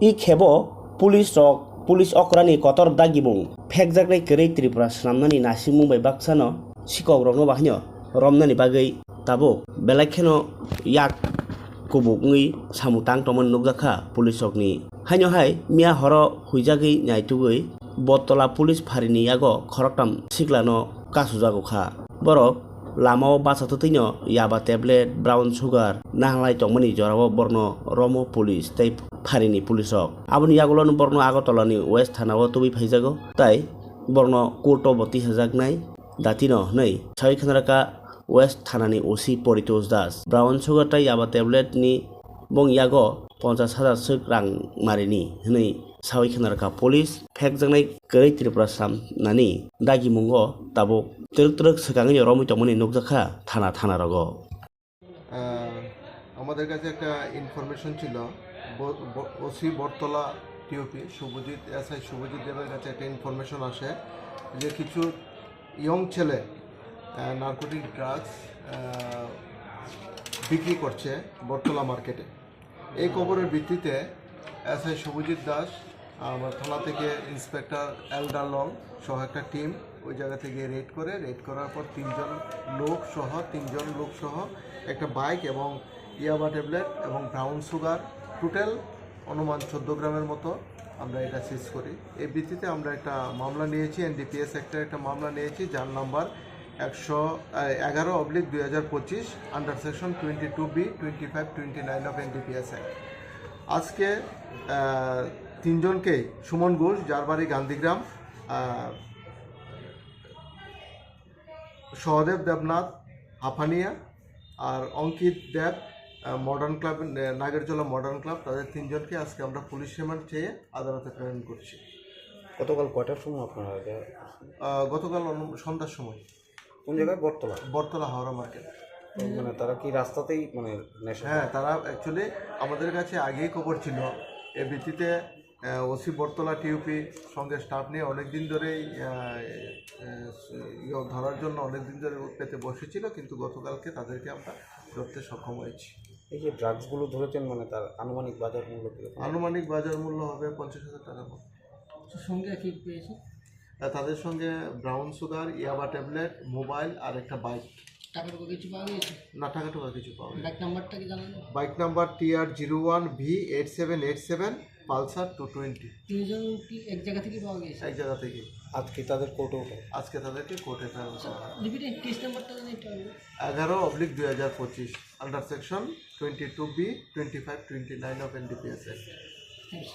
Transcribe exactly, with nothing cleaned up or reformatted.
I khebo police rok, police okrani kotor dagimung phekjaknai kwrwi Tripura swnamnani nasimung bai baksano sikokrokno bahaino romnani bagwi tabuk belai kheno yak kubuk wngwi samung tang tongmani nukjakha police rokni. Haino hai miya horo huijagwi naitugwi Bottola police pharini yago khoroktham siklano kasujago kha. Borok lamao bachai twtwino yaba tablet, brown sugar nahalai tongmani jorao borno romo police tei pharini police rok. Aboni yagulono borno Agartala ni West Thana o tubui phaijago, tai borno court o bo tisajaknai datino hwnwi sawi khwnarwkha West Thana ni O C Paritosh Das. Brown sugar tei yaba tablet ni bong yago ponchas hajar swk rang marini hwnwi sawi khwnarwkha police. Phekjaknai kwrwi Tripura swnamnani dagimungo tabuk twrwk twrwk swkangwino romwi tongmani nukjakha thana thana rogo. আহ, আমাদের কাছে একটা ইনফরমেশন ছিল, ব-, ব-, ওসি বটতলা টিওপি শুভজিৎ, এসআই শুভজিৎ দেবের কাছে একটা ইনফরমেশন আসে যে কিছু ইয়ং ছেলে, আহ, নার্কোটিক ড্রাগস, আহ, বিক্রি করছে বটতলা মার্কেটে। এই খবরের ভিত্তিতে এসআই শুভজিৎ দাস, আমার থানা থেকে ইন্সপেক্টর এল ডারলং সহ একটা টিম ওই জায়গাতে গিয়ে রেড করে। রেড করার পর তিনজন লোক সহ, তিনজন লোক সহ একটা বাইক এবং ইয়াবা ট্যাবলেট এবং ব্রাউন সুগার, টোটাল অনুমান চোদ্দ গ্রামের মতো আমরা এটা সিজ করি। এই ভিত্তিতে আমরা একটা মামলা নিয়েছি, এনডিপিএস অ্যাক্টের একটা মামলা নিয়েছি, যার নাম্বার একশো, আহ, এগারো অবলিক দুই হাজার পঁচিশ, under section twenty two B, twenty five, twenty nine of NDPS act. আজকে, আহ, তিনজনকে, সুমন ঘোষ, যার বাড়ি গান্ধীগ্রাম, আহ, সহদেব দেবনাথ, হাফানিয়া, আর অঙ্কিত দেব, আহ, মডার্ন ক্লাব, আহ, নাগেরজলা মডার্ন ক্লাব, তাদের তিনজনকে আজকে আমরা পুলিশ রিমান্ড চেয়ে আদালতে প্রেরণ করছি। গতকাল কয়টার সময় আপনারা এটা? আহ, গতকাল অনু-, সন্ধ্যার সময়। কোন জায়গায়? বটতলা? বটতলা হাওড়া মার্কেট। তো মানে তারা কি রাস্তাতেই মানে নেশা? হ্যাঁ, তারা অ্যাকচুয়ালি আমাদের কাছে আগেই খবর ছিল। এর ভিত্তিতে, আহ, ওসি বটতলা টিওপি সঙ্গে স্টাফ নিয়ে অনেক দিন ধরেই, আহ, আহ, ইয়ে ধরার জন্য অনেক দিন ধরে পেতে বসেছিল, কিন্তু গতকালকে তাদেরকে আমরা ধরতে সক্ষম হয়েছি। এই যে ড্রাগসগুলো ধরেছেন, মানে তার আনুমানিক বাজার মূল্য কিরকম? আনুমানিক বাজার মূল্য হবে পঞ্চাশ হাজার টাকার মতো। তো সঙ্গে কি পেয়েছে? আহ, তাদের সঙ্গে ব্রাউন সুগার, ইয়াবা ট্যাবলেট, মোবাইল আর একটা বাইক। টাকা টুকা কিছু পাওয়া গেছে? না, টাকা টুকা কিছু পাওয়া গেছে। বাইক নাম্বারটা কি জানা যাবে? Bike number TR zero one V eight seven eight seven, Pulsar two twenty. তিনজন কি এক জায়গা থেকে পাওয়া গেছে? এক জায়গা থেকে। আজকে তাদের কোর্টে ওঠে? আজকে তাদেরকে কোর্টে প্রেরণ করা হয়। লিপিতে কেস নাম্বারটা জানি একটু আগে। এগারো অবলিক দুই হাজার পঁচিশ, under section twenty two B, twenty five, twenty nine of NDPS act. Thanks.